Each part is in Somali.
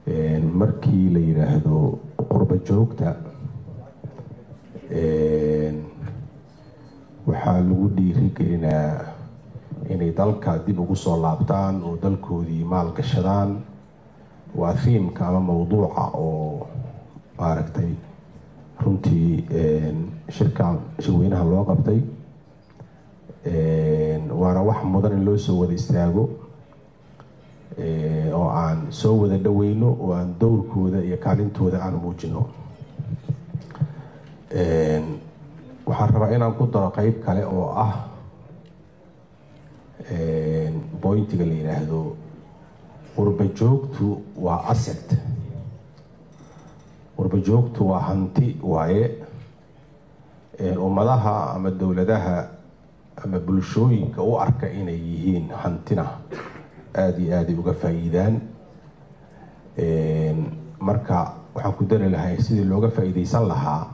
Markii la yidhaahdo qurba joogta, waxaa lagu dhiirigelinaa inay dalka dib ugu soo laabtaan oo dalkoodii maal gashadaan. Waa theme-ka ama mawduuca oo maaragtay runtii shirkan shirweynaha loo qabtay, waana wax mudan in loo soo wada istaago oo aan soo wada dhaweyno oo aan dowrkooda iyo kaalintooda aan muujino. Waxaan rabaa inaan ku daro qeyb kale oo ah point-iga la yidhaahdo qurba joogtu waa asset, qurba joogtu waa hanti waaye. Ummadaha ama dowladaha ama bulshooyinka u arka inay yihiin hantina aada iyo aaday uga faa-iidaan. Marka waxaan ku dari lahay, sidii looga faa-iideysan lahaa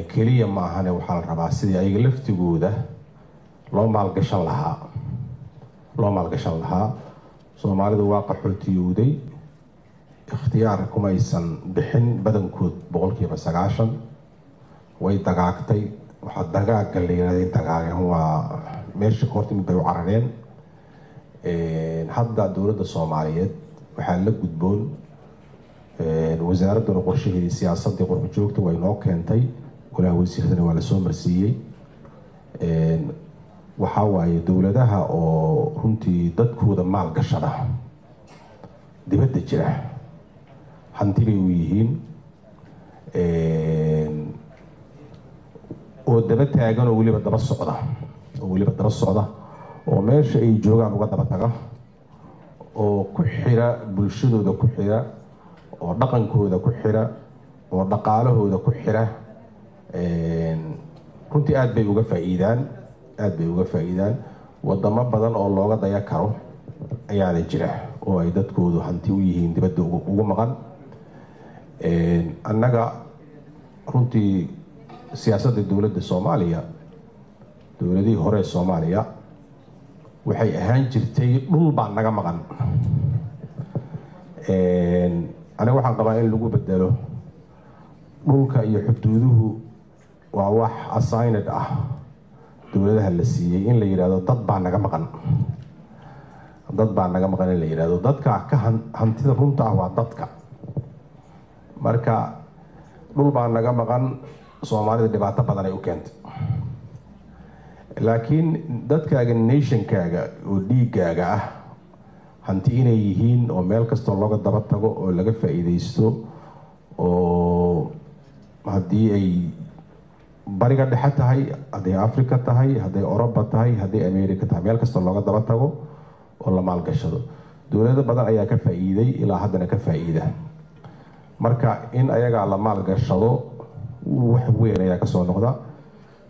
keliya ma ahane, waxaa la rabaa sidii ayaga laftigooda loo maalgashan lahaa, loo maalgashan lahaa. Soomaalidu waa qaxootiyowday, ikhtiyaar kumaysan bixin badankood, 90% way dagaagtay. Waxaa dagaagga la yihahday dagaageen waa meesha horta mid bay u carareen. Hadda dowladda Soomaaliyeed waxaa la gudboon, wasaaradduna qorshaheedii siyaasaddii qurba joogta way noo keentay, golaha wasiiradana waa lasoo marsiiyey. Waxaa waaye dowladaha oo runtii dadkooda maal gashada dibadda jira hanti bay u yihiin, oo daba taagan, oo weliba daba socda, oo weliba daba socda, oo meesha ay joogaan uga daba taga, oo ku xira bulshadooda, ku xira oo dhaqankooda ku xira, oo dhaqaalahooda ku xira. Runtii aada bay uga faa-iidaan, aada bay uga faa-iidaan. Wadamo badan oo looga daya karo ayaana jira oo ay dadkoodu hanti u yihiin dibadda ugu maqan. Annaga runtii siyaasadda dowladda Soomaaliya, dowladihii hore ee Soomaaliya, waxay ahaan jirtay dhul baa naga maqan. Aniga waxaan qabaa in lagu bedelo dhulka iyo xuduuduhu waa wax assigned ah dowladaha la siiyey, in la yidhahdo dad baa naga maqan, dad baa naga maqan, in la yidhahdo dadka ka hantida runta ah waa dadka. Marka dhul baa naga maqan Soomaalida dhibaato badan ay u keentay, laakiin dadkaaga, nation-kaaga oo dhiiggaaga ah, hanti inay yihiin oo meel kastoo looga daba tago oo laga faa-iideysto, oo haddii ay Bariga Dhexe tahay, hadday Africa tahay, hadday Oroba tahay, hadday America tahay, meel kastoo looga daba tago oo la maalgashado. Dowlado badan ayaa ka faa-iiday, ilaa haddana ka faa-iida. Marka in ayagaa la maalgashado wax weyn ayaa kasoo noqda.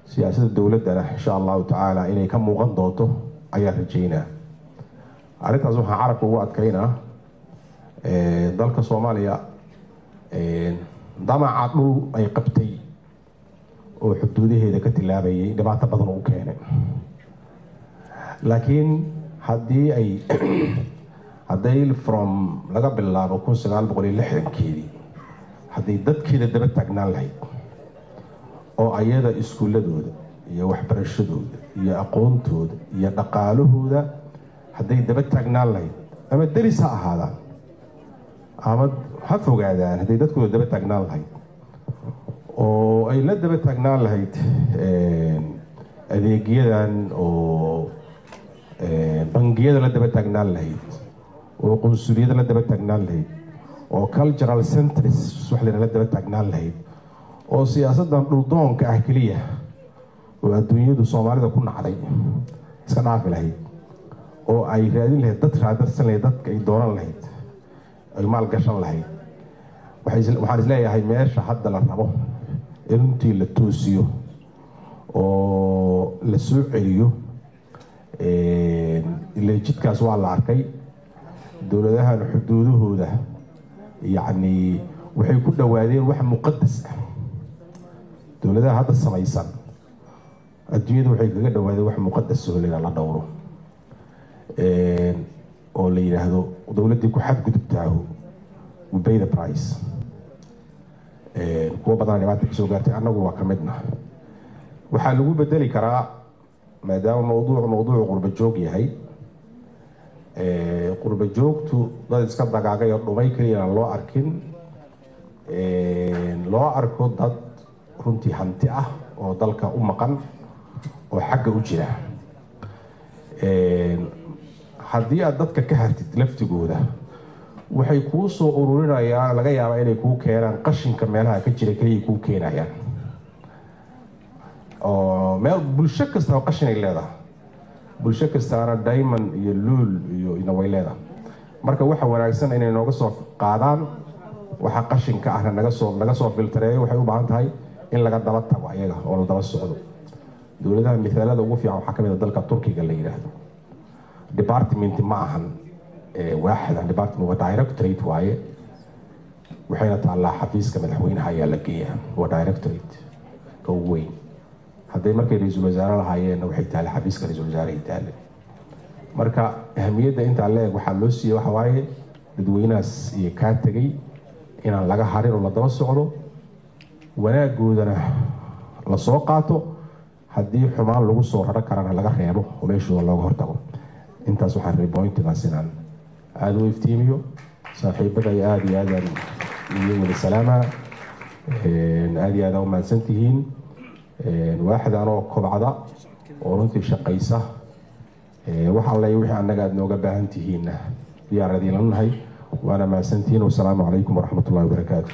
Siyaasadda dowladdana insha Allahu tacaala inay ka muuqan doonto ayaa rajeynaa. Arrintaas waxaan carabka ugu adkeynaa, dalka Soomaaliya damaca dhul ay qabtay oo xuduudaheeda ka tilaabayay dhibaato badan u keenay. Laakiin haddii ay hadday from laga bilaabo 1960-keedii hadday dadkeeda daba taagnaan lahayd oo ayada iskuuladooda iyo waxbarashadooda iyo aqoontooda iyo dhaqaalahooda hadday daba taagnaan lahayd, ama deris ha ahaadaan ama ha fogaadaan, hadday dadkooda daba taagnaan lahayd oo ay la daba taagnaan lahayd adeegyadan, oo bangiyada la daba taagnaan lahayd, oo qunsuliyada la daba taagnaan lahayd, oo cultural centers wax la la daba taagnaan lahayd, oo siyaasaddan dhuldoonka ah keliya oo adduunyadu Soomaalida ku nacday iska dhaafi lahayd, oo ay raadin lahayd dad raadarsan lahayd, dadka ay dooran lahayd, ay maal gashan lahayd, waxaan isleeyahay meesha hadda la rabo in runtii la toosiyo oo la soo celiyo ila jidkaas waa la arkay. Dowladahan xuduudahooda yacni waxay ku dhowaadeen wax muqadas ah. Dowladaha hadda samaysan adduunyada waxay kaga dhawaadeen wax muqadas oo la la dhowro, oo la yidhaahdo dowladdii ku xadgudubtaahu We pay the price. Kuwo badan dhibaata kasoo gaartay, annagu waa ka midna. Waxaa lagu bedeli karaa, maadaama mawduucu mawduucu qurba joog yahay, qurba joogtu dad iska dagaagay oo dhumay keliyana loo arkin, loo arko dad runtii hanti ah oo dalka u maqan oo xagga u jira. Haddii aad dadka ka hartid laftigooda, waxay kuu soo ururinayaan, laga yaabaa inay kuu keenaan qashinka meelaha ka jira keliya kuu keenayaan, oo meel bulsho kastaba qashin ay leedahay, bulsho kastaana diamond iyo luul iyo ina way leedahay. Marka waxa wanaagsan inay nooga soo qaadaan, waxa qashinka ahna naga soo filtareeyo. Waxay u baahan tahay in laga daba tago ayaga oo la daba socdo. Dowladaha mithaalada ugu fiican waxaa ka mid a dalka Turkiga la yidhaahdo. Department ma ahan waaxda, department waa directorate waaye, waxayna taallaa xafiiska madaxweynaha ayaa la geeyaa. Waa directorate ka ugu weyn. Hadday markay ra-iisul wasaare lahaayeenna, waxay taale xafiiska ra-iisul wasaarahay taale. Marka ahamiyadda intaa leeg waxaa loo siiyey waxa waaye dadweynahaas iyo kaa tegay inaan laga harin oo la daba socdo, wanaagoodana la soo qaato, haddii xumaan lagu soo raro karana laga reebo oo meeshooda looga hortago. Intaas waxaan rabay pointigaas inaan aada u iftiimiyo. Saaxiibada iyo aada iyo aadaan iyo wada salaama, aada iyo aada u mahadsan tihiin. Waaxda anoo kobcda oo runtii shaqaysa, wax alle wixii annaga aada nooga baahan tihiinna diyaar idiinla nahay. Waana mahadsantihiin. Wasalaamu calaykum waraxmat ullahi wabarakaatu.